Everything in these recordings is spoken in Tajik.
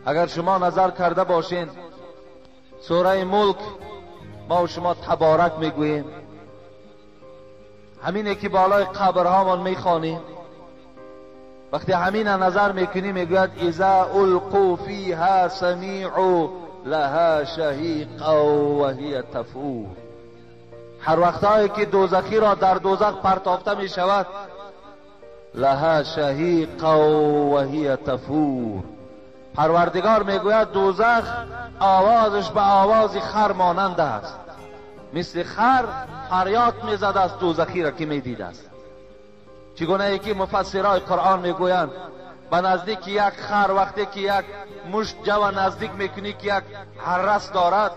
اگر شما نظر کرده باشین سوره ملک ما و شما تبارک میگوییم، همینه که بالای قبرهامان میخوانیم. وقتی همین نظر میکنیم میگوید اذا القوا فیها سمیعوا لها شهیقا و هی تفور. هر وقتهایی که دوزخی را در دوزخ پرتافته میشود، لها شهیقا و هی تفور، پروردگار میگوید دوزخ آوازش به آواز خر مانند است، مثل خر فریاد میزد است دوزخی را که میدید است. چگونه یکی مفسرای قرآن میگویند به نزدیک یک خر وقتی که یک مشت جو نزدیک میکنی که یک هرس دارد،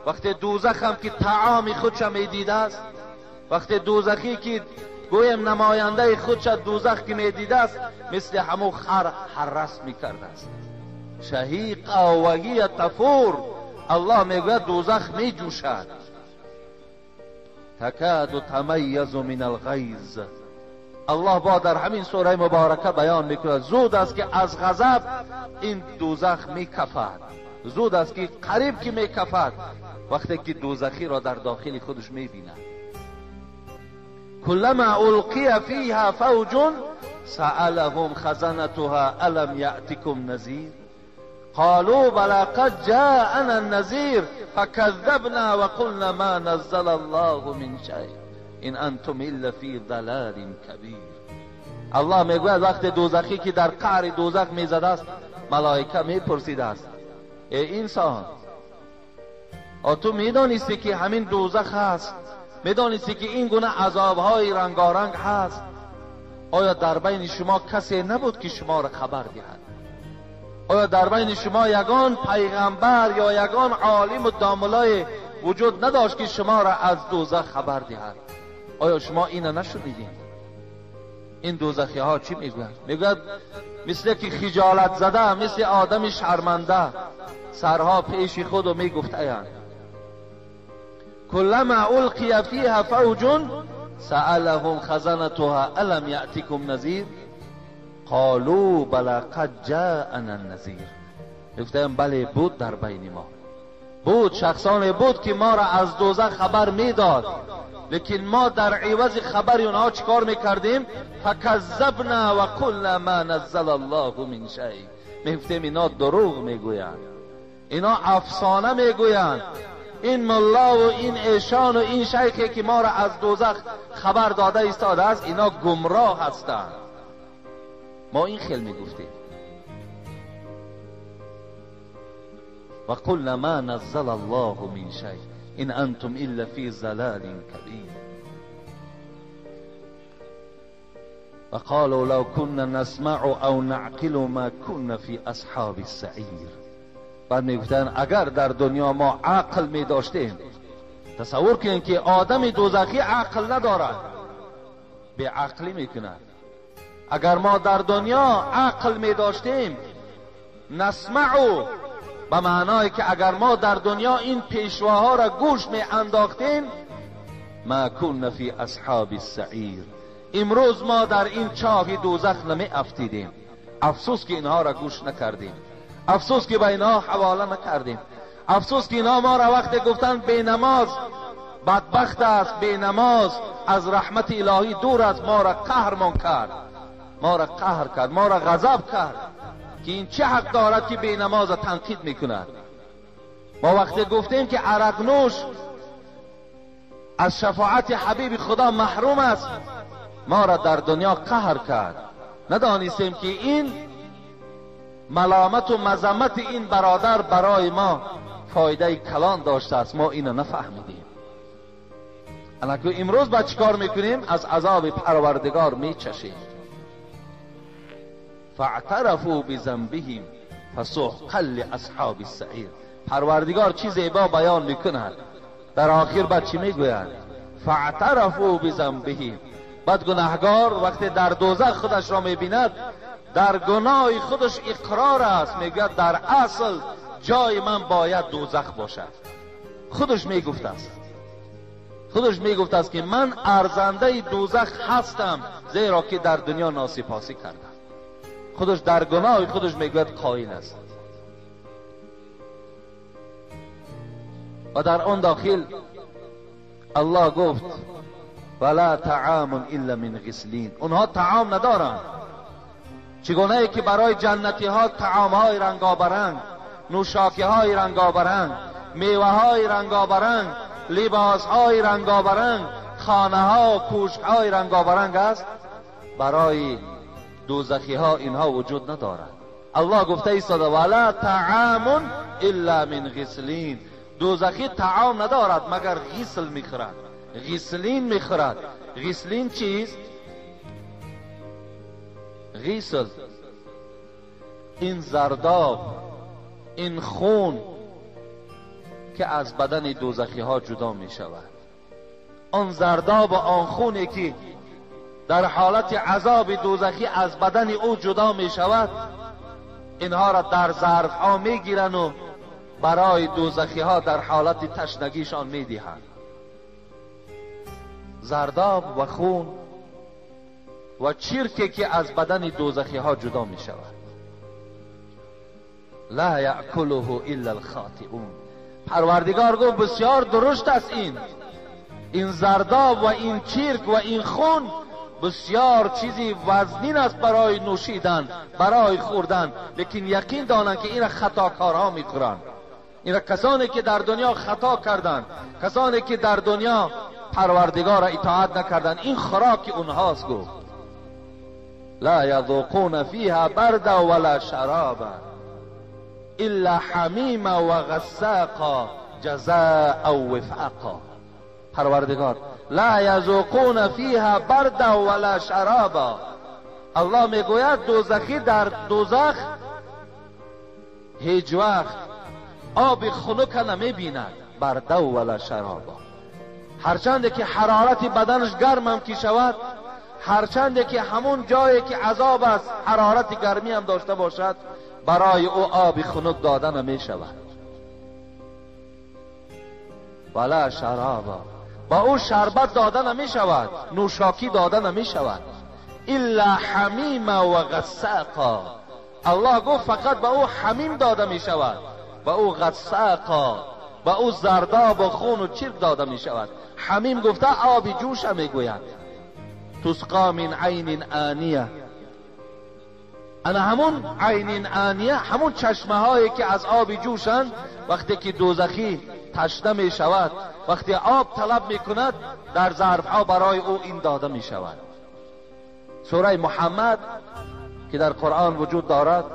وقتی دوزخ هم که طعام خودش میدید است، وقتی دوزخی که گویم نماینده خودش دوزخ که میدید است، مثل همو خر هرس میکرده است. شهیق و هی تفور، الله میگوید دوزخ میجوشد. تکاد تمیز من الغیظ، الله با در همین سوره مبارکه بیان میکند زود است که از غضب این دوزخ میکفد، زود است که قریب که میکفد وقتی که دوزخی را در داخل خودش میبیند. کلما القی فیها فوج سألهم خزنتها الم یأتکم نذیر قالوا بلى قد جاءنا النذیر فکذبنا وقلنا ما نزل الله من شیء این انتم الا فی ضلال کبیر. الله میگوید وقت دوزخی که در قعر دوزخ میزده است، ملائکه میپرسیده است ای انسان، تو میدانستی که همین دوزخ هست، میدانستی که این گونه عذابهای رنگارنگ هست، آیا در بین شما کسی نبود که شما را خبر دهد؟ آیا در بین شما یگان پیغمبر یا یگان عالم و داملای وجود نداشت که شما را از دوزخ خبر دهد؟ آیا شما اینو نشنیدین؟ این دوزخی ها چی میگویند؟ میگوید مثل که خجالت زده، مثل آدم شرمنده، سرها پیش خود و میگفتند کلما القی فیها فوج سألهم خزنتها الم یأتکم نذیر قالوا بلى قد جاءنا النذیر. گفتند بله بود در بین ما، بود شخصان بود که ما را از دوزخ خبر میداد، لیکن ما در عوض خبر اونها چیکار میکردیم؟ فکذبنا و قلنا ما نزل الله من شیء. میگفتیم اینا دروغ میگویند، اینا افسانه میگویند، این ملا و این ایشان و این شیخی که ما را از دوزخ خبر داده ایستاده است اینا گمراه هستند. ما این خیل میگفتیم. و قلنا ما نزل الله من شیء این انتم الا فی ضلال کبیر. و قالوا لو كنا نسمع او نعقل ما كنا فی اصحاب السعیر. بعد میگفتن اگر در دنیا ما عقل می داشتیم، تصور کنید که آدم دوزخی عقل ندارد، به عقلی میکند. اگر ما در دنیا عقل می داشتیم، نسمع به معنای که اگر ما در دنیا این پیشواها را گوش می انداختیم، ما کنا فی اصحاب السعیر، امروز ما در این چاه دوزخ نمی افتیدیم. افسوس که اینها را گوش نکردیم، افسوس که به اینها حواله نکردیم، افسوس که اینها ما را وقت گفتن بی نماز بدبخت است، بی نماز از رحمت الهی دور است، ما را قهرمان کرد، ما را قهر کرد، ما را غضب کرد که این چه حق دارد که بی نماز تنقید میکند. ما وقتی گفتیم که عرق نوش از شفاعت حبیب خدا محروم است، ما را در دنیا قهر کرد. ندانستیم که این ملامت و مذمت این برادر برای ما فایده کلان داشته است، ما اینو نفهمیدیم. الان امروز با چیکار میکنیم؟ از عذاب پروردگار میچشیم. فاعترفوا بذنبهم فسحقا لاصحاب السعیر. پروردگار چی زیبا بیان میکند. در آخر بعد چی میگوید؟ فاعترفوا بذنبهم. بعد گناهگار وقتی در دوزخ خودش را میبیند، در گناه خودش اقرار است، میگوید در اصل جای من باید دوزخ باشد. خودش میگفت است، خودش میگفت است که من ارزنده دوزخ هستم، زیرا که در دنیا ناسپاسی کردم. خودش در گناه خودش میگوید قائل است. و در آن داخل الله گفت ولا طعام الا من غسلین. اونها طعام ندارند. چگونه ای که برای جنتی ها طعام های رنگابرنگ، نوشاکی های رنگابرنگ، میوه های رنگابرنگ، لباس های رنگابرنگ، خانه ها، کوشک های رنگابرنگ است، برای دوزخی ها اینها وجود ندارد. الله گفته ایستاده ولا طعام الا من غسلین. دوزخی طعام ندارد مگر غسل میخورد، غسلین میخورد. غسلین چیست؟ غسل این زرداب، این خون که از بدن دوزخی ها جدا می شود. آن زرداب و آن خونی که در حالت عذاب دوزخی از بدن او جدا می شود، اینها را در ظرف ها می گیرند و برای دوزخی ها در حالت تشنگیشان می دهند. زرداب و خون و چرکی که از بدن دوزخی ها جدا می شود. لا یأکله الا الخاطئون. پروردگار گفت بسیار درشت است این زرداب و این چرک و این خون بسیار چیزی وزنین است برای نوشیدن، برای خوردن، لیکن یقین دانند که این خطاکارها میخورند. این کسانی که در دنیا خطا کردند، کسانی که در دنیا پروردگار را اطاعت نکردند، این خوراک اونهاست. گفت لا یذوقون فیها بردا ولا شرابا الا حمیما و غساقا جزاء وفاقا. پروردگار لا یذوقون فیها بردا ولا شرابا. الله میگوید دوزخی در دوزخ هیچ وقت آب خنک نمیبیند، بردا ولا شرابا. هرچند که حرارت بدنش گرم هم که شود، هرچند که همون جایی که عذاب است حرارت گرمی هم داشته باشد، برای او آب خنک داده نمی شود. ولا شرابا، با او شربت داده نمی شود، نوشاکی داده نمی شود. الا حمیما و غساقا. الله گفت فقط با او حمیم داده می شود، با او غساقا، با او زرداب و خون و چرک داده می شود. حمیم گفته آب جوش می گوید. تسقا من عین آنیه. انا همون عین آنیه، همون چشمه هایی که از آب جوشند، وقتی که دوزخی تشنه می شود، وقتی آب طلب می کند، در ظرف ها برای او این داده می شود. سوره محمد که در قرآن وجود دارد،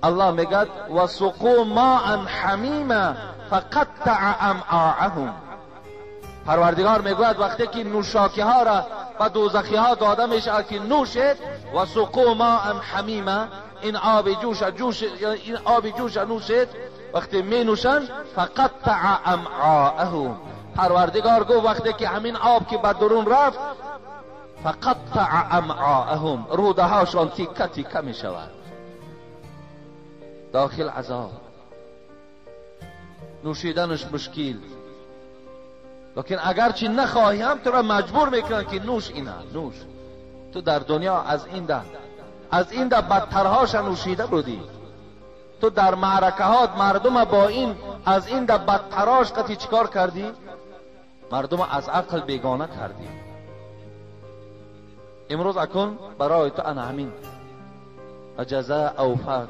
الله میگد و سقوا ماء حمیما فقطع امعاءهم. پروردگار میگوید وقتی که نوشاکی ها را و دوزخی ها داده می شود که نوشید، و سقوا ماء حمیما، این آب جوش جوش، این آب جوش نوشید، وقتی می نوشند فقطع امعاءهم. پروردگار گفت وقتی که همین آب که به درون رفت، فقطع امعاءهم، روده هاشان تیکه تیکه می شود. داخل عذاب، نوشیدنش مشکل، لیکن اگرچه نخواهی هم تو را مجبور میکنن که نوش اینا، نوش. تو در دنیا از این ده بدترهاش نوشیده بودی. تو در معرکه هات مردم با این از این ده بدتراش قطعی چیکار کردی؟ مردم از عقل بیگانه کردی. امروز اکن برای تو انا همین و جزاء اوفاق،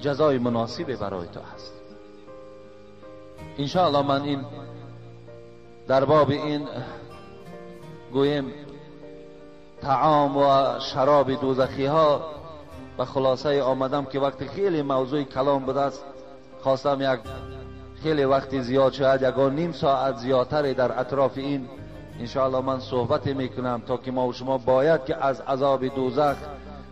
جزای مناسب برای تو هست. انشاءالله من این در باب این گویم طعام و شراب دوزخی ها و خلاصه آمدم که وقتی خیلی موضوع کلام بوده است، خواستم یک خیلی وقتی زیاد شاید یگان نیم ساعت زیادتر در اطراف این انشاءالله من صحبت میکنم، تا که ما و شما باید که از عذاب دوزخ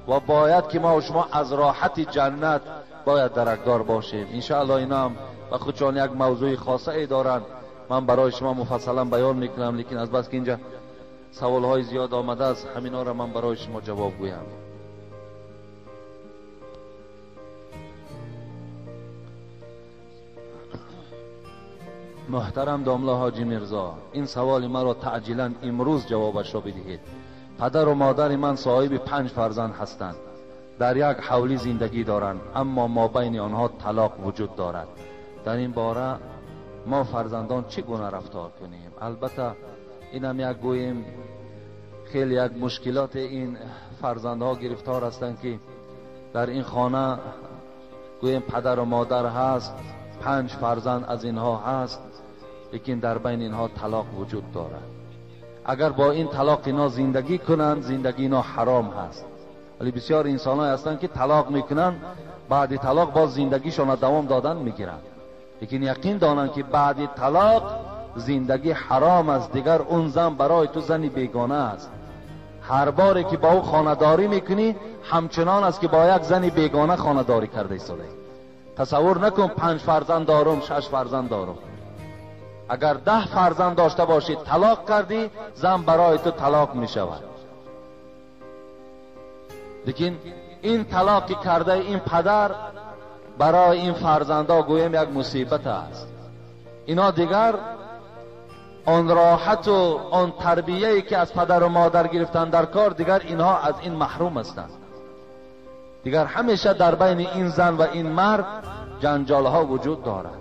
و باید که ما و شما از راحت جنت باید درکدار باشیم. انشاءالله اینا هم و خودشان یک موضوع خاصه ای دارند، من برای شما مفصلا بیان میکنم، لیکن از بس که اینجا سوال های زیاد آمده است، همینا را من برای شما جواب گویم. محترم داملا حاجی میرزا، این سوال مرا تعجیلا امروز جوابش را بدهید. پدر و مادر من صاحب 5 فرزند هستند، در یک حولی زندگی دارند، اما ما بین آنها طلاق وجود دارد. Дар ин бора мо фарзандон чӣ гуна рафтор кунем? Албатта инам як гӯем хеле як мушкилот ин фарзандҳо гирифтор ҳастанд, ки дар ин хона гӯем падару модар ҳаст, 5 фарзанд аз инҳо ҳаст, лекин дар байни инҳо талоқ вуҷуд дорад. Агар бо ин талоқ ино зиндагӣ кунанд, зиндагии ино ҳаром ҳаст. Вале бисёр инсонҳое ҳастанд, ки талоқ мекунанд, баъди талоқ боз зиндагишонро давом додан мегиранд. Лекин яқин донанд, ки баъди талоқ зиндагӣ ҳаром аст. Дигар он зан барои ту зани бегона аст. Ҳар боре ки бо ӯ хонадорӣ мекунӣ, ҳамчунон аст, ки бо як зани бегона хонадорӣ карда истодаӣ. Тасаввур накун 5 фарзанд дорум, 6 фарзанд дорум. Агар 10 фарзанд дошта бошӣ, талоқ кардӣ, зан барои ту талоқ мешавад. Лекин ин талоқи кардаи ин падар барои ин фарзандҳо гӯем як мусибат аст. Ино дигар он роҳату он тарбияе ки аз падару модар гирифтанд дар кор, дигар инҳо аз ин маҳрум ҳастанд. Дигар ҳамеша дар байни ин зан ва ин мард ҷанҷолҳо вуҷуд дорад,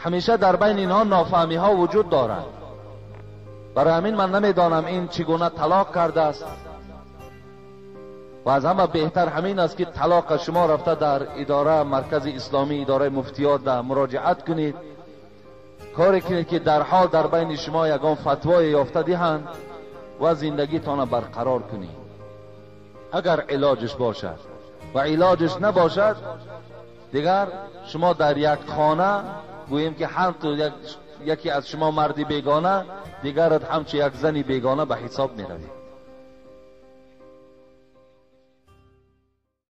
ҳамеша дар байни инҳо нофаҳмиҳо вуҷуд дорад. Барои ҳамин ман намедонам ин чӣ гуна талоқ кардааст. Ва аз ҳама беҳтар ҳамин аст, ки талоқа шумо рафта дар идора маркази исломӣ, идораи муфтиёт да муроҷиат кунед, коре кунед, ки дар ҳол дар байни шумо ягон фатвое ёфта диҳанд ва зиндагитонро барқарор кунед. Агар илоҷш бошад ва илоҷш набошад, дигар шумо дар як хона гӯем ки ҳам ту яке аз шумо марди бегона, дигарат ҳамчу як зани бегона ба ҳисоб меравед.